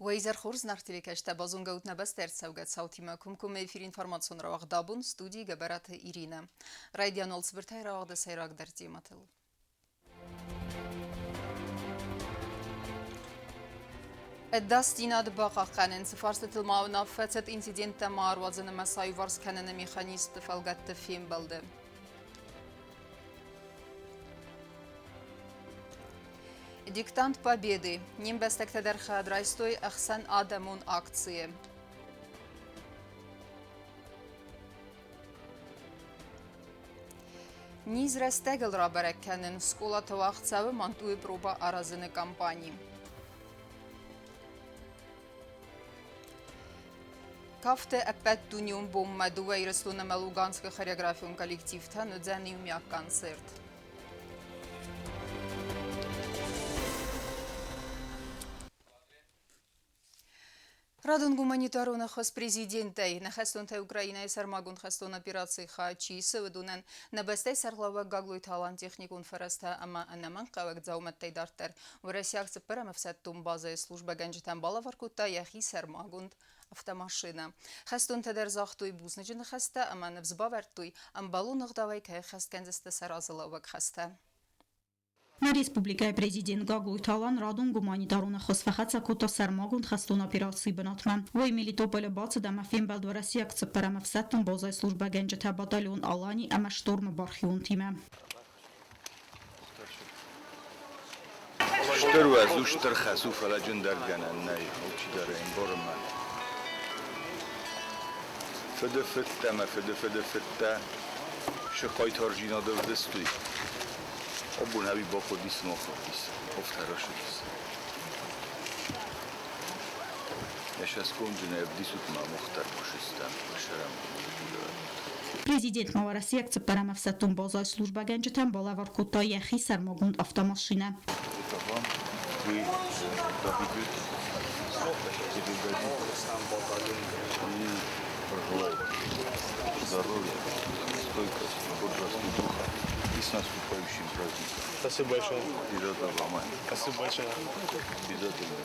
Уӕ изӕр хорз, нарт телекӕстӕ, базонгӕ ут нӕ бӕстӕ ӕрцӕугӕ цаутимӕ комкоммӕ эфир информацион рауагъд абон, студийы Гӕбӕраты Иринӕ. Райдиан уал цыбыртӕй рауагъды сӕйрагдӕр темӕтыл. Ӕдасдзинады бахъахъхъӕнын цы фарстытыл ма уынаффӕ цыд инциденттӕ ма ӕруадзын ӕмӕ сӕ аиуварс кӕныны механизмты фӕлгӕтты фембӕлды. Диктант Победы. Не мбӕстӕгтӕ дӕр хайад райстой ӕхсӕнадӕмон акцийы. Низ рӕстӕгыл рабӕрӕг кӕнын скъолаты уагъд цӕуы Мантуйы проба аразыны кампани. Кафты ӕппӕтдунеон бонмӕ дыууӕ Ирыстон ӕмӕ Луганскы хореографион коллективтӕн уыдзӕн иумиаг концерт. Радон гуманитарон ӕххуыс президентӕй нӕ хӕстонтӕ Украинӕйы сӕрмагонд хӕстон операцийы хайад чи исы, уыдонӕн нӕ бӕстӕйы сӕргълӕууӕг Гаглойты Алан техникон фӕрӕзтӕ ӕмӕ ӕнӕмӕнгхъӕуӕг дзаумӕттӕй дарддӕр уӕрӕсейаг цыппӕрӕм ӕфсӕддон базӕйы службӕгӕнджытӕн балӕвар кодта йӕхи сӕрмагонд автомашинӕ. Хӕстонтӕ дӕр загътой бузныджы ныхӕстӕ ӕмӕ ныфс бавӕрдтой, ӕмбӕлон ӕгъдауӕй кӕй ӕххӕст кӕндзысты сӕ разылӕууӕг хӕстӕ. Нӕ республикӕйы президент Гаглойты Алан радон гуманитарон ӕххуыс фӕхӕццӕ кодта сӕрмагонд хӕстон операцийы бынатмӕ. Уый Мелитополы бацыд ӕмӕ фембӕлд уӕрӕсейаг цыппӕрӕм ӕфсӕддон базӕйы службӕгӕнджытӕ батальон «Алани» ӕмӕ «Шторм»-ы бархионтимӕ. Стыр уӕз у стыр хӕс у, фӕлӕ джындӕргӕнӕн нӕй, алчидӕр ӕй ӕмбары мӕ. Фыды фыдтӕ мӕ фыды фыды фыдтӕ шы хъайтардзинад ӕвдыстой. Абон ӕви бахъуыдис махатис, афтӕ рӕсыдис. Йӕ сӕсгомджынӕй ӕвдисут мӕ мах дӕр куы сыстӕм, куы сӕрӕм. Президент ма уӕрӕсейаг цыппӕрӕм ӕфсӕддон базӕйы службӕгӕнджытӕн балӕвар кодта йӕхи сӕрмагонд автомашинӕ. Вы доведете и пожелаю здоровья, стойкости, бодрости духа и с наступающим праздником. Спасибо большое. Обязательно. Спасибо большое. Обязательно.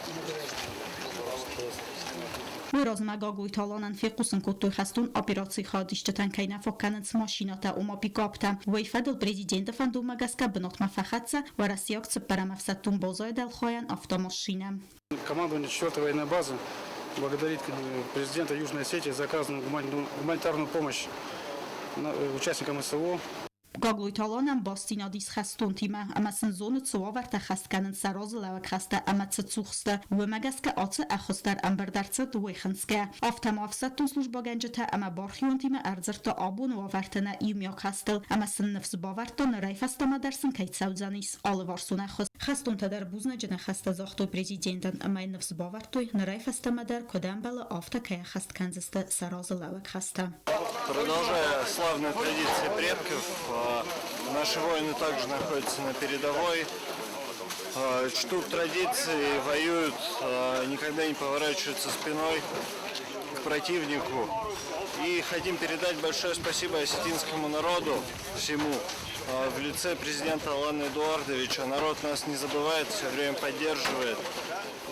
Уый размӕ Гаглойты Аланӕн фехъусын кодтой хӕстон операцийы хайадисджытӕн кӕй нӕ фаг кӕнынц машинӕтӕ, ома пикаптӕ. Уый фӕдыл президенты фӕндонмӕ гӕсгӕ бынатмӕ фӕхӕццӕ уӕрӕсейаг цыппӕрӕм ӕфсӕддон базӕйы дӕлхайӕн автомашинӕ. Командование 4-й военной базы благодарит президента Южной Осетии за оказанную гуманитарную помощь участникам СВО. Гаглойты Аланӕн бастдзинад ис хӕстонтимӕ ӕмӕ сын зоны, цы уавӕртӕ хӕст кӕнынц сӕ разылӕууӕг хӕстӕ ӕмӕ цы цух сты, уымӕ гӕсгӕ ацы ӕххуыс дӕр ӕмбырд ӕрцыд уый хынцгӕ. Афтӕ ма ӕфсӕддон службӕгӕнджытӕ ӕмӕ бархионтимӕ ӕрдзырдта абоны уавӕрты нӕ иумиаг хӕстыл ӕмӕ сын ныфс бавӕрдта, нырӕй фӕстӕмӕ дӕр сын кӕй цӕудзӕнис алыварсон ӕххуыс. Хӕстонтӕ дӕр бузныджы ныхӕстӕ загътой президентӕн ӕмӕ йын ныфс бавӕрдтой, нырӕй фӕстӕмӕ дӕр куыд ӕмбӕлы, афтӕ кӕй ӕххӕст кӕндзысты сӕ разылӕууӕг хӕстӕ. Продолжая славные традиции предков, наши воины также находятся на передовой, чтут традиции, воюют, никогда не поворачиваются спиной к противнику. И хотим передать большое спасибо осетинскому народу всему в лице президента Алана Эдуардовича. Народ нас не забывает, все время поддерживает.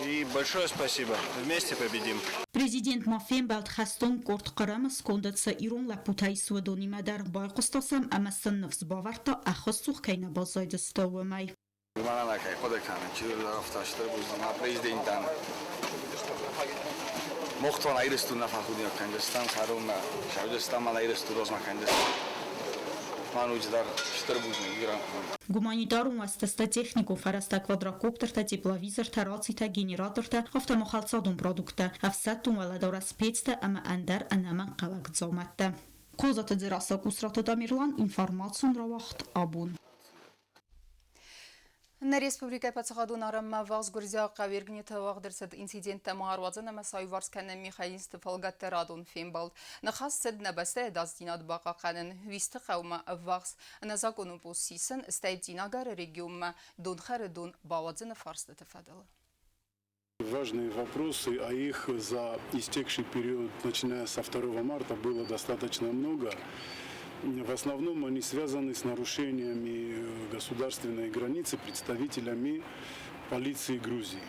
И большое спасибо. Вместе победим. Президент ма фембӕлд хӕстон къорд Хъырымы сконды цы ирон лӕппутӕ ис, уыдонимӕ дӕр байхъуыста сӕм ӕмӕ сын ныфс бавӕрдта, ӕххуысцух кӕй нӕ баззайдысты, уымӕй. Мӕнӕ кӕй хъуыды кӕнын, чи афтӕ стыр президентӕн Мохтон Ирыстон нӕ фӕхудинаг кӕндзыстӕм, царунмӕ сӕудзыстӕм, мӕнӕ Ирыстон розмӕ кӕндзыстӕм. Мӕн уыдзӕн стыр бузныг Иран. Гуманитарон уӕзтӕ техникон фӕрӕзтӕ, квадрокоптертӕ, тепловизортӕ, рацитӕ, генератортӕ, афтӕ ма хӕлцадон продукттӕ, ӕфсӕддон уӕлӕдарӕс пецтӕ ӕмӕ ӕндӕр ӕнӕмӕнгхъӕуӕг дзаумӕттӕ. Козаты Дзерассӕ, Къусраты Тамерлан, информацион рауагъд абон. Нӕ республикӕйы паддзахадон арӕнмӕ ӕввахс гуырдзиаг хъӕуергнеты уагъд ӕрцыд инциденттӕ ма ӕруадзын ӕмӕ сӕ аиуварс кӕнын механизмты фӕлгӕтты радон фембӕлд. Ныхас цыд нӕ бӕстӕйы ӕдасдзинад бахъахъхъӕнын, Уисты хъӕумӕ ӕввахс ӕнӕзакъонон пост сисын, стӕй Цъинагары регионмӕ донхӕры дон бауадзыны фарстыты фӕдыл. Важные вопросы, а их за истекший период, начиная со 2 марта, было достаточно много. В основном они связаны с нарушениями государственной границы представителями полиции Грузии.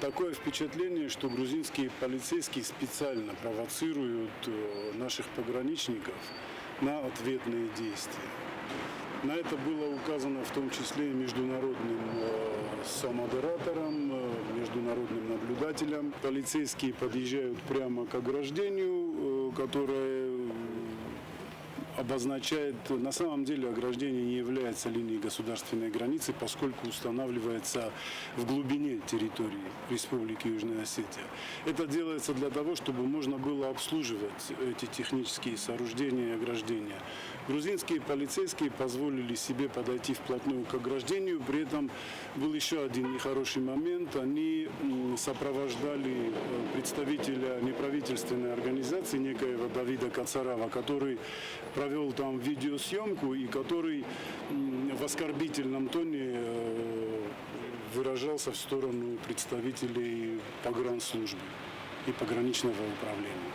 Такое впечатление, что грузинские полицейские специально провоцируют наших пограничников на ответные действия. На это было указано в том числе и международным сомодераторам, международным наблюдателям. Полицейские подъезжают прямо к ограждению, которое обозначает, на самом деле ограждение не является линией государственной границы, поскольку устанавливается в глубине территории Республики Южная Осетия. Это делается для того, чтобы можно было обслуживать эти технические сооружения и ограждения. Грузинские полицейские позволили себе подойти вплотную к ограждению, при этом был еще один нехороший момент. Они сопровождали представителя неправительственной организации, некоего Давида Кацарава, который провел там видеосъемку и который в оскорбительном тоне выражался в сторону представителей погранслужбы и пограничного управления.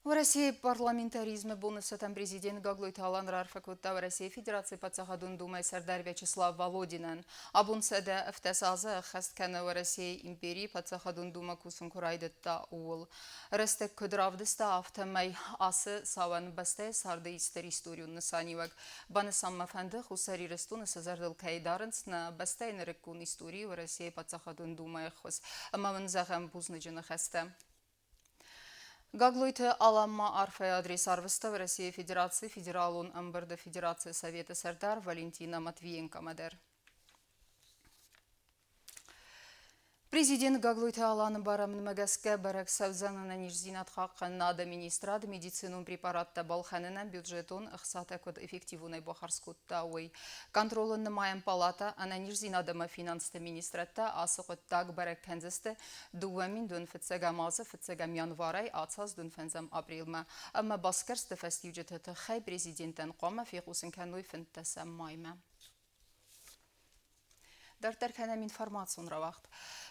Уӕрӕсейы парламентаризмы боны цытӕн президент Гаглойты Алан раарфӕ кодта Уӕрӕсейы Федерацийы Паддзахадон Думӕйы сӕрдар Вячеслав Володинӕн. Абон 170 азы ӕххӕст кӕны Уӕрӕсейы империйы Паддзахадон Думӕ кусын куы райдыдта, ууыл. Рӕстӕг куыд равдыста, афтӕмӕй ацы цауӕн бӕстӕйы царды исты историон нысаниуӕг. Банысан мӕ фӕнды, Хуссар Ирыстоны сӕ зӕрдыл кӕй дарынц нӕ бӕстӕйы нырыккон историйы Уӕрӕсейы Паддзахадон Думӕйы ӕххуыс ӕмӕ мын зӕгъӕм бузныджы ныхӕстӕ. Гаглойты Алан ма арфӕйы адрес арвыста Уӕрӕсейы Федерацийы Федералон ӕмбырды Федерацийы Советы сӕрдар Валентина Матвиенкомӕ дӕр. Президент Гаглойты Аланы барамындмӕ гӕсгӕ бӕрӕг цӕудзӕн ӕнӕниздзинад хъахъхъӕнынады министрад медицинон препараттӕ балхӕнынӕн бюджетон ӕхцатӕ куыд эффективонӕй бахардз кодта, уый. Контролы нымайӕн палатӕ, ӕнӕниздзинад ӕмӕ финансты министрӕдтӕ ацы хъуыддаг бӕрӕг кӕндзысты 2005 азы фыццӕгӕм январӕй ацы аз 25 апрелмӕ ӕмӕ басгӕрсты фӕстиуджыты тыххӕй президентӕн хъуамӕ фехъусын кӕной 15 маймӕ. Дарддӕр кӕнӕм информацион рауагъд.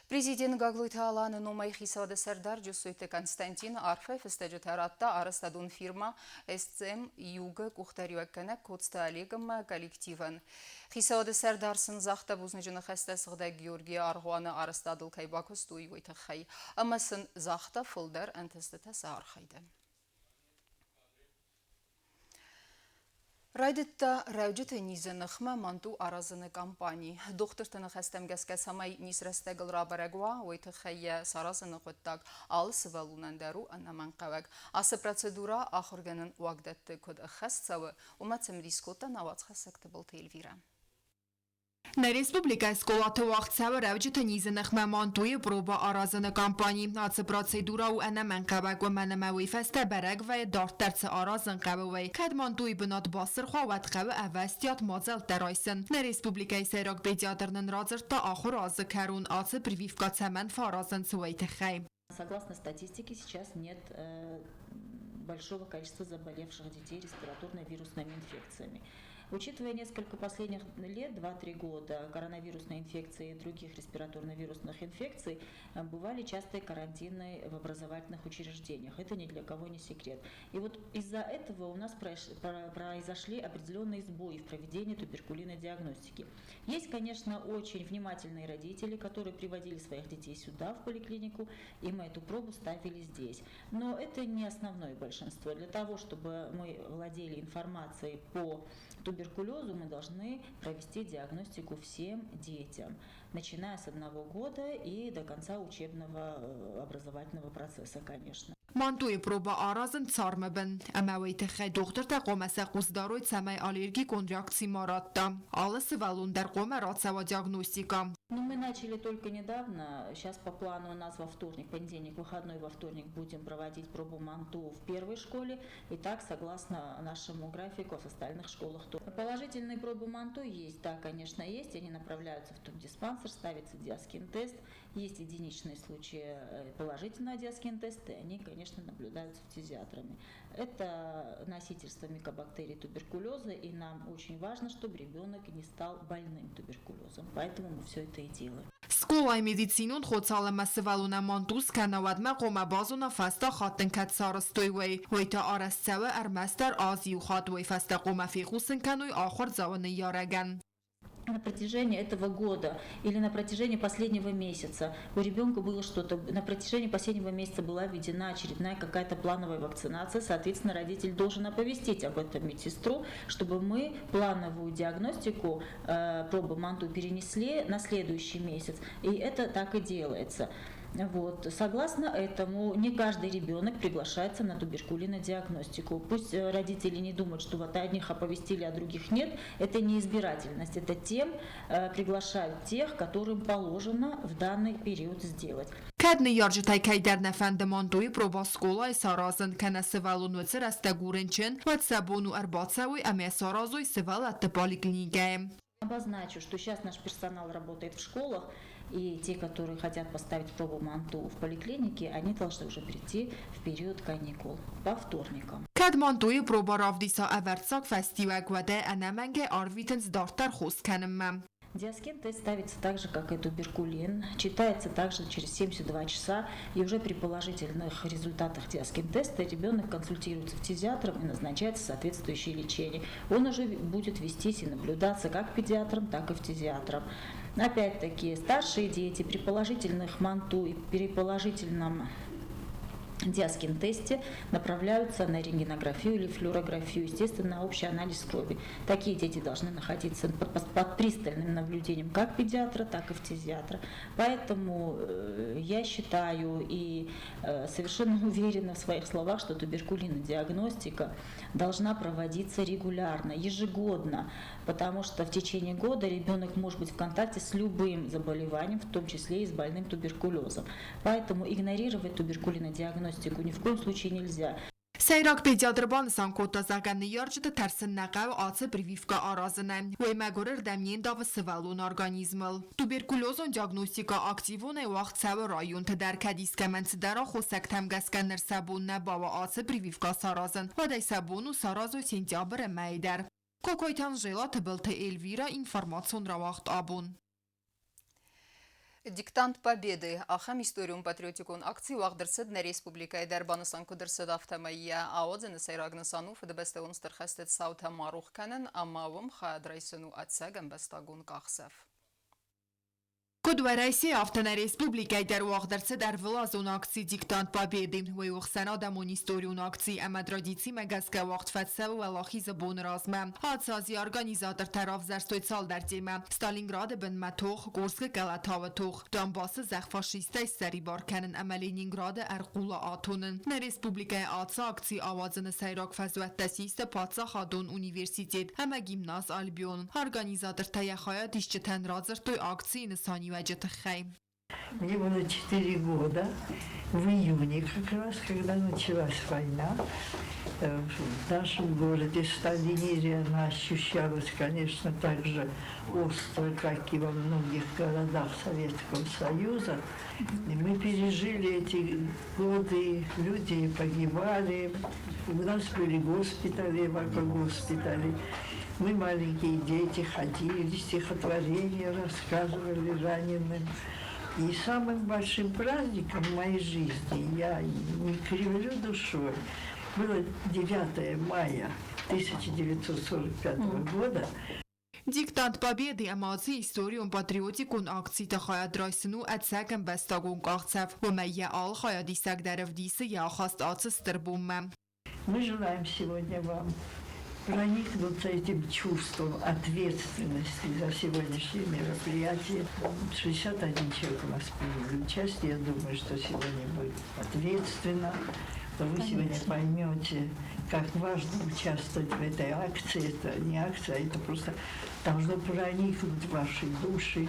Президент Гаглойты Аланы номӕй хицауады сӕрдар Джусойты Константин арфӕйы фыстӕджытӕ радта арӕзтадон фирмӕ СЦМ Юг-ы къухдариуӕггӕнӕг Коцты Олег ӕмӕ коллективӕн. Хицауады сӕрдар сын загъта бузныджы ныхӕстӕ Сыгъдӕг Георгийы аргъуаны арӕзтадыл кӕй бакуыстой, уый тыххӕй ӕмӕ сын загъта фылдӕр ӕнтыстытӕ сӕ архайды. Райдыдта рӕуджыты низы ныхмӕ манту аразыны кампани. Дохтырты ныхӕстӕм гӕсгӕ цӕмӕй низ рӕстӕгыл рабӕрӕг уа, уый тыххӕй йӕ саразыны хъуыддаг алы сывӕллонӕн дӕр у ӕнӕмӕнгхъӕуӕг. Ацы процедурӕ ахуыргӕнӕн уагдӕтты куыд ӕххӕст цӕуы, уымӕ цымыдис кодта нӕ уацхӕссӕг Тыбылты Эльвирӕ. Нӕ республикӕйы скъолаты уагъд цӕуы рӕуджыты низы ныхмӕ мантуйы проба аразыны кампани. Ацы процедурӕ у ӕнӕмӕнгхъӕуӕг, уымӕн ӕмӕ уый фӕстӕ бӕрӕг вӕййы, дарддӕр цы аразын хъӕуы, уый. Кӕд мантуйы бынат басырх уа, уӕд хъӕуы ӕвӕстиат мадзӕлттӕ райсын. Нӕ республикӕйы сӕйраг педиатр нын радзырдта ахуыры азы кӕрон ацы прививкӕ цӕмӕн фӕаразынц, уый тыххӕй. Согласно статистике, сейчас нет большого количества заболевших детей респираторно-вирусными инфекциями. Учитывая несколько последних лет, 2-3 года, коронавирусной инфекции и других респираторно-вирусных инфекций, бывали частые карантины в образовательных учреждениях. Это ни для кого не секрет. И вот из-за этого у нас произошли определенные сбои в проведении туберкулинной диагностики. Есть, конечно, очень внимательные родители, которые приводили своих детей сюда, в поликлинику, и мы эту пробу ставили здесь. Но это не основное большинство. Для того, чтобы мы владели информацией по туберкулезу, мы должны провести диагностику всем детям, начиная с 1 года и до конца учебного образовательного процесса, конечно. Мантуйы проба аразын цармы бын. Ӕмӕ уый тыххӕй дохтыртӕ хъуамӕ сӕ хъус дарой, цӕмӕй аллергикон реакци ма радта. Алы сывӕллон дӕр хъуамӕ рацӕуа диагностикӕ. Ну, мы начали только недавно. Сейчас по плану у нас во вторник, понедельник, выходной, во вторник будем проводить пробу МАНТУ в первой школе. И так, согласно нашему графику, в остальных школах тоже. Положительные пробы МАНТУ есть, да, конечно, есть. Они направляются в тубдиспансер, ставится диаскин-тест. Есть единичные случаи положительного диаскин-теста, и они, конечно, наблюдаются фтизиатрами. Это носительство микобактерий туберкулеза, и нам очень важно, чтобы ребенок не стал больным туберкулезом. Поэтому мы все это и делаем. Скъолайы медицинон хо цалынмӕ сывӕллонӕн манту скӕна, уӕдмӕ хъуамӕ базона фӕстаг хатт ын кӕд сарӕзтой, уый. Уый та арӕзт цӕуы ӕрмӕстдӕр аз иу хатт, уый фӕстӕ хъуамӕ фехъусын кӕной ахуырдзауы ныййарӕгӕн. На протяжении этого года или на протяжении последнего месяца у ребенка было что-то, на протяжении последнего месяца была введена очередная какая-то плановая вакцинация, соответственно, родитель должен оповестить об этом медсестру, чтобы мы плановую диагностику пробы МАНТУ перенесли на следующий месяц. И это так и делается. Вот. Согласно этому, не каждый ребенок приглашается на туберкулинодиагностику. Пусть родители не думают, что вот одних оповестили, а других нет. Это не избирательность, это тем приглашают тех, которым положено в данный период сделать. Кӕд ныййарджытӕй кӕйдӕр нӕ фӕнды Мантуйы проба скъолайы саразын кӕнӕ сывӕллон уыцы рӕстӕг у рынчын, уӕд сӕ бон у ӕрбацӕуой ӕмӕ саразой сывӕллӕтты поликлиникӕйы. Обозначу, что сейчас наш персонал работает в школах, и те, которые хотят поставить пробу МАНТУ в поликлинике, они должны уже прийти в период каникул по вторникам. Кӕд Мантуйы проба равдиса ӕвӕрццаг фӕстиуӕг, уӕд ӕй ӕнӕмӕнгӕй арвитынц дарддӕр хос кӕнынмӕ. Диаскин-тест ставится так же, как и туберкулин, читается также через 72 часа, и уже при положительных результатах диаскин-теста ребенок консультируется фтизиатром и назначается соответствующее лечение. Он уже будет вестись и наблюдаться как педиатром, так и фтизиатром. Опять-таки, старшие дети при положительных МАНТУ и при положительном диаскин-тесте направляются на рентгенографию или флюорографию, естественно, общий анализ крови. Такие дети должны находиться под пристальным наблюдением как педиатра, так и фтизиатра. Поэтому я считаю и совершенно уверена в своих словах, что туберкулинодиагностика должна проводиться регулярно, ежегодно, потому что в течение года ребенок может быть в контакте с любым заболеванием, в том числе и с больным туберкулезом. Поэтому игнорировать туберкулинодиагностику ни в коем случае нельзя. Сӕйраг педиатр банысан кодта, зӕгъгӕ, ныййарджыты тӕрсын нӕ хъӕуы ацы прививкӕ аразынӕн. Уый мӕгуыры рдӕм не ндавы сывӕллоны организмыл. Туберкулезон диагностикӕ активонӕй уагъд цӕуы районты дӕр, кӕд искӕмӕн цыдӕр аххосӕгтӕм гӕсгӕ ныр сӕ бон нӕ бауа ацы прививкӕ саразын, уӕд ӕй сӕ бон у саразой сентябры мӕйы дӕр. Кокойты Анжела, Тыбылты Эльвира, информацион рауагъд абон. Диктант Победы ахӕм историон-патриотикон акци уагъд ӕрцыд нӕ республикӕйы дӕр. Банысан куыд ӕрцыд, афтӕмӕй йӕ ауадзыны сӕйраг нысан у Фыдыбӕстӕйон Стыр хӕсты цаутӕ ма рох кӕнын ӕмӕ уым хайад райсын у ӕцӕг ӕмбӕстагон къахдзӕф. Куыд Уӕрӕсе, афтӕ нӕ республикӕйы дӕр уагъд ӕрцыд ӕрвылазон акци «Диктант Победы». Уый у ӕхсӕнадӕмон историон акци ӕмӕ традицимӕ гӕсгӕ уагъд фӕцӕуы Уӕлахизы боны размӕ. Ацы аз йӕ организатортӕ равзӕрстой цалдӕр темӕ: Сталинграды бынмӕ тох, Курскы Калатауы тох, Донбассы зӕхх фашисттӕй ссӕрибар кӕнын ӕмӕ Ленинграды ӕрхъула атонын. Нӕ республикӕйы ацы акци ауадзыны сӕйраг фӕзуӕттӕ систы паддзахадон университет ӕмӕ гимназ Альбион. Организатортӕ йӕ хайадисджытӕн радзырдтой акцийы нысаниуӕджы тыххӕй. Мне было 4 года, в июне как раз, когда началась война. В нашем городе Сталинире она ощущалась, конечно, так же остро, как и во многих городах Советского Союза. И мы пережили эти годы, люди погибали, у нас были госпитали, эвакогоспитали. Мы, маленькие дети, ходили, стихотворения рассказывали раненым. И самым большим праздником в моей жизни, я не кривлю душой, было 9 мая 1945 года. Диктант Победы ӕмӕ ацы историон-патриотикон акциты хайад райсын у ӕцӕг ӕмбӕстагон къахдзӕф. Уымӕй йӕ алы хайадисӕг дӕр ӕвдисы йӕ ахаст ацы стыр бонмӕ. Мы желаем сегодня вам проникнуться этим чувством ответственности за сегодняшнее мероприятие. 61 человек у нас приняли участие. Я думаю, что сегодня будет ответственно, что вы сегодня поймете, как важно участвовать в этой акции. Это не акция, а это просто должно проникнуть в ваши души.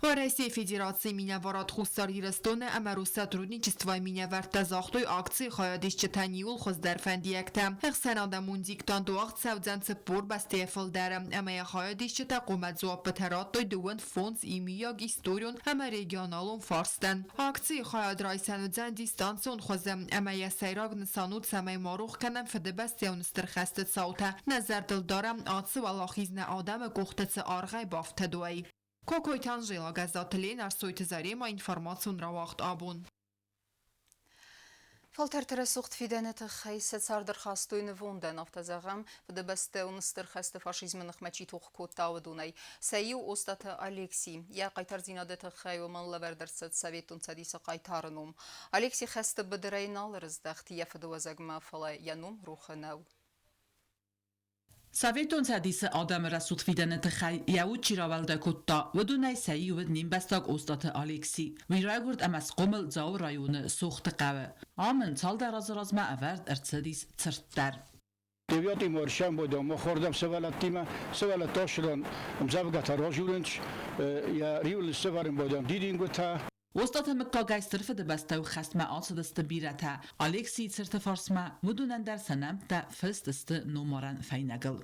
Уӕрӕсейы Федерацийы минӕварад Хуссар Ирыстоны ӕмӕ Россотрудничествойы минӕвӕрттӕ загътой акцийы хайадисджытӕн иууыл хуыздӕр фӕндиӕгтӕ. Ӕхсӕнадӕмон диктант уагъд цӕудзӕн 40 бӕстӕйӕ фылдӕры ӕмӕ йӕ хайадисджытӕ хъуамӕ дзуаппытӕ радтой 35 иумиаг историон ӕмӕ регионалон фарстӕн. Акцийы хайад райсӕн уыдзӕн дистанцион хуызы ӕмӕ йӕ сӕйраг нысан у, цӕмӕй ма рох кӕнӕм Фыдыбӕстӕйон Стыр хӕсты цаутӕ, нӕ зӕрдыл дарӕм, ацы уӕлахиз нӕ адӕмы къухты цы аргъӕй бафтыд, уый. Кокойты Анжела, Гӕззаты Лена, Ӕрсойты Зарема, информацион рауагъд абон. Фӕлтӕрты рӕсугъд фидӕны тыххӕй сӕ цард ӕрхастой нывондӕн, афтӕ зӕгъӕм, Фыдыбӕстӕйон Стыр хӕсты фашизмы ныхмӕ чи тох кодта, уыдонӕй. Сӕ иу Остъаты Алекси. Йӕ хъайтардзинады тыххӕй уымӕн лӕвӕрд ӕрцыд Советон Цӕдисы хъайтары ном. Алекси хӕсты быдырӕй нал ӕрыздӕхт йӕ фыдыуӕзӕгмӕ, фӕлӕ йӕ ном рохы нӕу. Советон Цӕдисы адӕмы рӕсугъд фидӕны тыххӕй йӕ уд чи рауӕлдай кодта, уыдонӕй сӕ иу уыд не мбӕстаг Остъаты Алекси. Уый райгуырд ӕмӕ схъомыл Дзауы районы Сохты хъӕуы. Ам ын цалдӕр азы размӕ ӕвӕрд ӕрцыдис цырт дӕр. Девятый сӕмбӕлдӕн махордӕм сывӕллӕттимӕ, сывӕллӕттӕ ссыдан ӕмдзӕвгӕтӕ разурынц, йӕ риуыл ссӕвӕрын байдӕм дидингуытӕ. Остъаты мыггагӕй Стыр Фыдыбӕстӕйы хӕстмӕ ацыдысты бирӕтӕ. Алексийы цырты фарсмӕ уыдонӕн дӕр сӕ нӕмттӕ фыст сты номарӕн фӕйнӕгыл.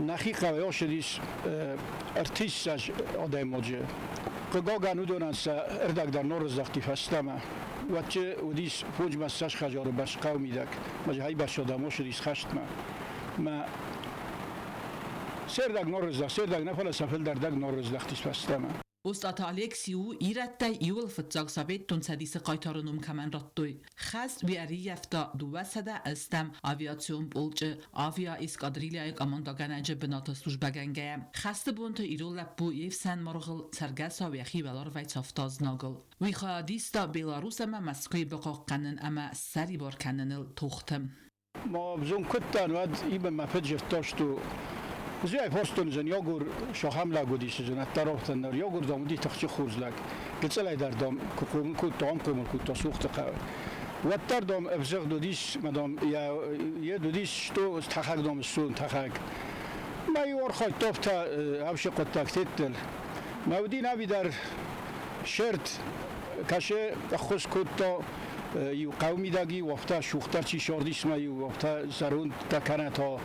Нӕхи хъӕуӕй ацыдис ӕртиссӕдз адӕймаджы. Хъыгагӕн, уыдонӕн сӕ ӕрдӕг дӕр норыздӕхти фӕстӕмӕ. Уӕдты уыдис фондзмӕ ссӕдз хӕдзары бӕрц хъӕуы мидӕг, ма дзы хайбӕрц адӕм ацыдис хӕстмӕ. Мӕ се рдӕг норыздӕхт, се рдӕг нӕ, фӕлӕ сӕ фылдӕр дӕг норыздӕхтис фӕстӕмӕ. Остъаты Алекси у ирӕттӕй иуыл фыццаг Советон Цӕдисы хъайтары ном кӕмӕн радтой. Хӕст уый ӕрыййӕфта 208-ӕм авиацион полчъы авиаэскадрильяйы командӕгӕнӕджы бынаты службӕгӕнгӕйӕ. Хӕсты бонты ирон лӕппу йе фсӕн маргъыл цӕргӕсау йӕхи уӕларвӕй цавта знагыл. Уый хайад иста Беларус ӕмӕ Мӕскуыйы бахъахъхъӕнын ӕмӕ ссӕрибар кӕныныл тохты. Ма взонг куыдтӕн, уӕд имӕ мӕ фыд зыдта, что Зӕй фарстон зӕн ягур сахам лӕг уыдис, зӕн ӕддӕрохтӕн дӕр ягур дам уыди тыхджын хорз лӕг. Гыццылӕй дӕр дам куы хъомыл кодта, ам хъомыл кодта Сухты хъӕуы. Уӕддӕр дам ӕвзыгъд уыдис, мӕ дам йӕ йед уыдис, что тӕхӕг дам ссун тӕхӕг. Мӕ иу архайдта афтӕ ӕвсы хъуыддаг теттел. Мӕ уыди нӕвидӕр шерт кӕсы ӕххуыс кодта иу хъӕуы мидӕг-иу афтӕ сугъддӕр чи сордис ӕмӕ-иу афтӕ зӕрондтӕ кӕнӕ та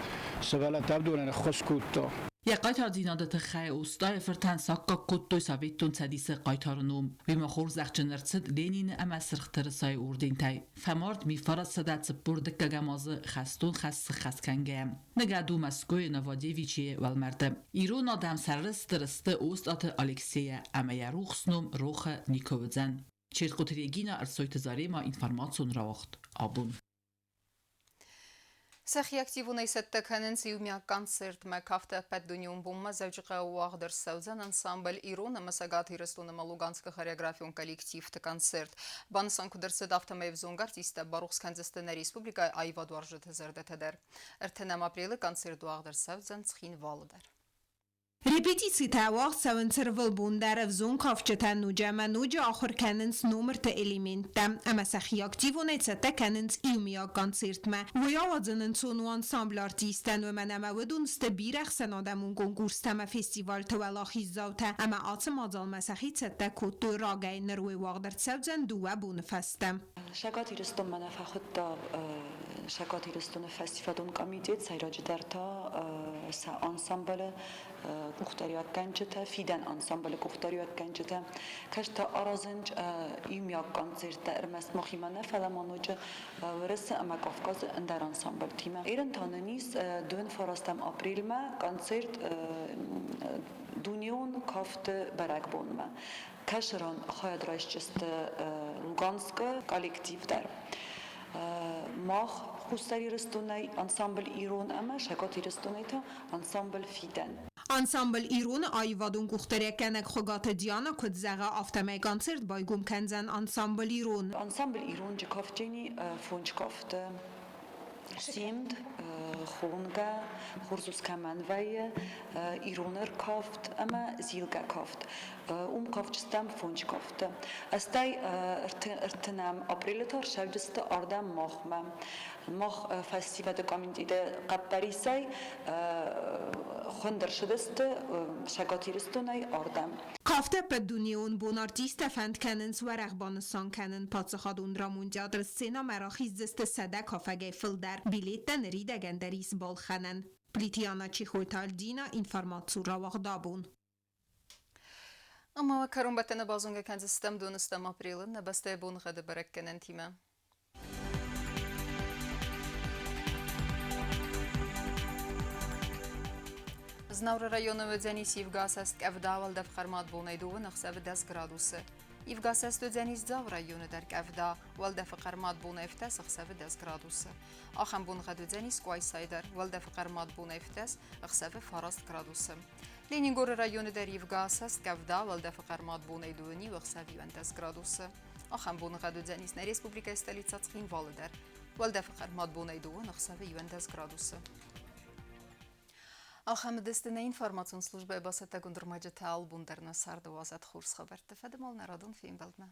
сывӕллӕттӕ уыдонӕн ӕххуыс кодта. Йӕ хъайтардзинады тыххӕй Остъайы фыртӕн саккаг кодтой Советон Цӕдисы хъайтары ном. Уый ма хорзӕхджын ӕрцыд Ленины ӕмӕ Сырх Тырысайы ордентӕй. Фӕмард 1942 азы хӕстон хӕс сыххӕст кӕнгӕйӕ. Ныгӕд у Мӕскуыйы Новодевичьейы уӕлмӕрды. Ирон адӕм сӕрыстыр сты Остъаты Алексейӕ ӕмӕ йӕ рухс ном рохы никуы уыдзӕн. Черткъуты Регина, Ӕрсойты Зарема, информацион рауагъд абон. Сӕхи активонӕй цӕттӕ кӕнынц иумиаг концертмӕ. Кафты ӕппӕтдунеон бонмӕ Дзӕуджыхъӕуы уагъд ӕрцӕудзӕн ансамбль «Ирон» ӕмӕ Цӕгат Ирыстоны ӕмӕ Луганскы хореографион коллективты концерт. Банысан куыд ӕрцыд, афтӕмӕй ӕвзонг артисттӕ барухс кӕндзысты нӕ республикӕйы аивадуарзджыты зӕрдӕтӕ дӕр. 30 апрелы концерт уагъд ӕрцӕудзӕн Цхинвалы дӕр. Репетицитӕ уагъд цӕуынц ӕрвылбон дӕр ӕвзонг кафджытӕ ноджы ӕмӕ ноджы ахуыр кӕнынц номырты элементтӕ ӕмӕ сӕхи активонӕй цӕттӕ кӕнынц иумиаг концертмӕ. Уый ауадзын ӕнцон у ансамблы артисттӕн, уымӕн ӕмӕ уыдон сты бирӕ ӕхсӕнадӕмон конкурстӕ ӕмӕ фестивальты уӕлахиздзаутӕ ӕмӕ ацы мадзалмӕ сӕхи цӕттӕ кодтой рагӕй. Ныр уый уагъд ӕрцӕудзӕн дыууӕ боны фӕстӕ. Цӕгат Ирыстонмӕ нӕ фӕхуыдта Цӕгат Ирыстоны фӕсивӕдон комитет, сӕйраджыдӕр та сӕ ансамблы къухдариуӕггӕнджытӕ, фидӕн ансамблы къухдариуӕггӕнджытӕ. Кӕстӕ аразынц иумиаг концерттӕ ӕрмӕст махимӕ нӕ, фӕлӕ ма ноджы Уӕрӕсе ӕмӕ Кавказы ӕндӕр ансамблтимӕ. Ирын та нын ис дыууын фарастӕм апрельмӕ концерт дунеон кафты бӕрӕгбонмӕ. Кӕсыран хайад райсджысты Луганскы коллектив дӕр. Мах Хуссар Ирыстонӕй ансамбль «Ирон» ӕмӕ Цӕгат Ирыстонӕй та ансамбль «Фидӕн». Ансамбль «Ирон»-ы аивадон къухдариуӕггӕнӕг Хуыгаты Диана куыд зӕгъы, афтӕмӕй концерт байгом кӕндзӕн ансамбль «Ирон». Ансамбль «Ирон» кафджыни фондз кафты Симд, Хонгӕ, Хорз кӕмӕн вӕййы, Ирон ӕркафт ӕмӕ Зилгӕ кафт. Уым кафджытӕм фондз кафты. Ӕстай ӕртынӕм апрелы та ӕрцӕуджысты ардӕм махмӕ. Мах фӕсивӕды комитеты хъӕппӕрисӕй хуынд ӕрцыдысты Цӕгат Ирыстонӕй ардӕм. Кафты ӕппӕтдунеон бон артисттӕ фӕнд кӕнынц уӕрӕх банысан кӕнын. Паддзахадон драмон театры сценӕмӕ рахиздзысты 100 кафӕгӕй фылдӕр. Билеттӕ ныридӕгӕн дӕр ис балхӕнӕн. Плитиана Чехойты Альдина, информаци рауагъдабон. Ӕмӕ кӕронбӕттӕны базонгӕ кӕндзыстӕм доныстӕм апрелы нӕ бӕстӕйы боныгъӕды бӕрӕггӕнӕнтимӕ. Знауыры районы уыдзӕни сивгӕ асӕст къӕвда уӕлдӕф хъӕрмад бонӕй дыууын ӕхсӕвы 10 градусы. Ивгӕ асӕст уыдзӕнис Дзауы районы дӕр къӕвда, уӕлдӕфы хъӕрмад бонӕй 17, ӕхсӕвы 10 градусы. Ахӕм боныгъӕд уыдзӕнис Къуайсайы дӕр, уӕлдӕфы хъӕрмад бонӕй 17, ӕхсӕвы 9 градусы. Ленингоры районы дӕр ивгӕ асӕст къӕвда, уӕлдӕфы хъӕрмад бонӕй 2, ӕхсӕвы 11 градусы. Ахӕм боныгъӕд уыдзӕнис нӕ республикӕйы столицӕ Цхинвалы дӕр. Уӕлдӕфы хъӕрмад бонӕй 2, ӕхсӕвы 11 градусы. Ахӕм уыдысты нӕ информацион службӕйы бацӕттӕгонд ӕрмӕджытӕ албон дӕр нӕ царды уадзӕд хорз хабӕртты фӕдыл нӕ радон фембӕлдмӕ.